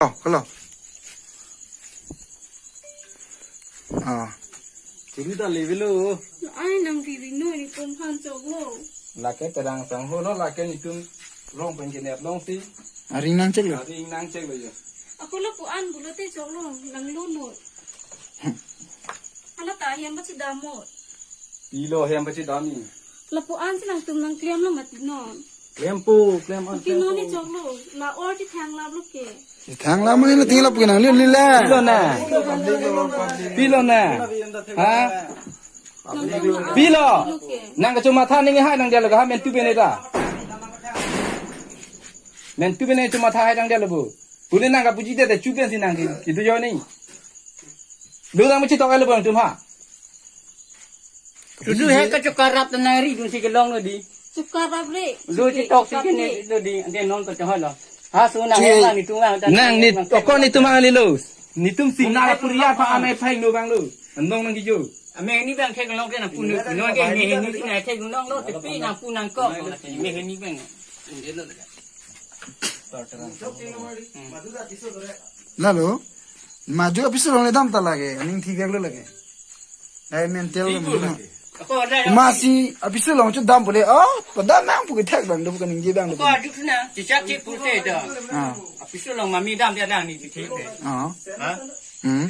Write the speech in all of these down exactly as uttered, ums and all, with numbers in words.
Oh, hello. Ah. Chiri ta levelo. Ai nang diri no ni kom han choklo. Lake terang sang ho lo, lake nitum rong pen kenep long si. Aring nang cheklo. Aring nang cheklo yo. Ako lapu-an pulote choklo, nang lo no. Ala ta hem pachedam mo. Pilo hem pachedam ni. Lapu-an si nangtum nang klemlo mati non. Klempo, klem an. Pino ni choklo, la or chethang laplo ke. Chethang lap mo, la tingla pu nang lila. Pilo na. Pilo na. Ha? Nang klemlo ke. Pilo. Nang kachomatha ning hai nang dia lo ha, mentu bene ta. Mentu bene chomatha hai nang dia lo bu. Pune nang kapuji te te chupen si nang ki, kitu jo ni. Lo nang machi tok ai lo bang tum ha. Tudu he ka chokar rap ta nang ri dun si kelong lo di. Chokar rap le. Lo si tok si ke ne lo di, ante non ko chahai lo. Ha, so nang Che- yang nitum ang ta Nang ni, okon nitum ang ni lo. Nitum si nang puriya pa anai phai lo bang lo. Andong nang kijo. Ame ni bang thek long ke nang pun, non ke me ni si nang thek long lo, tapi nang pun nang ko. Me ni bang. Lalo, maju apiso along le dam ta lake, aning thik lo lake. Ai mental lo muna. Ako ada yang Masi apiso along chu dam pule, oh, padam nang pu kethek bang do, pu kaningje bang do. Ako aduk na, cicak cik pute do. Ah. Apiso along mami dam dia dang ni cicak de. Ah. Ha? Hmm.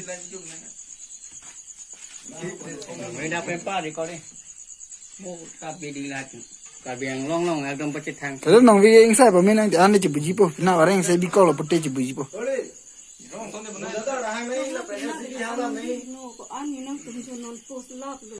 Meda pepa di kore. Mo kapi di lagi. Kapi yang long long, ekdom pachethang. Tadi nang wi yang saya pemain yang ane chibuji po. Na orang yang saya bikol pute chibuji po. No, ko ani nangtum jo non post lap lo.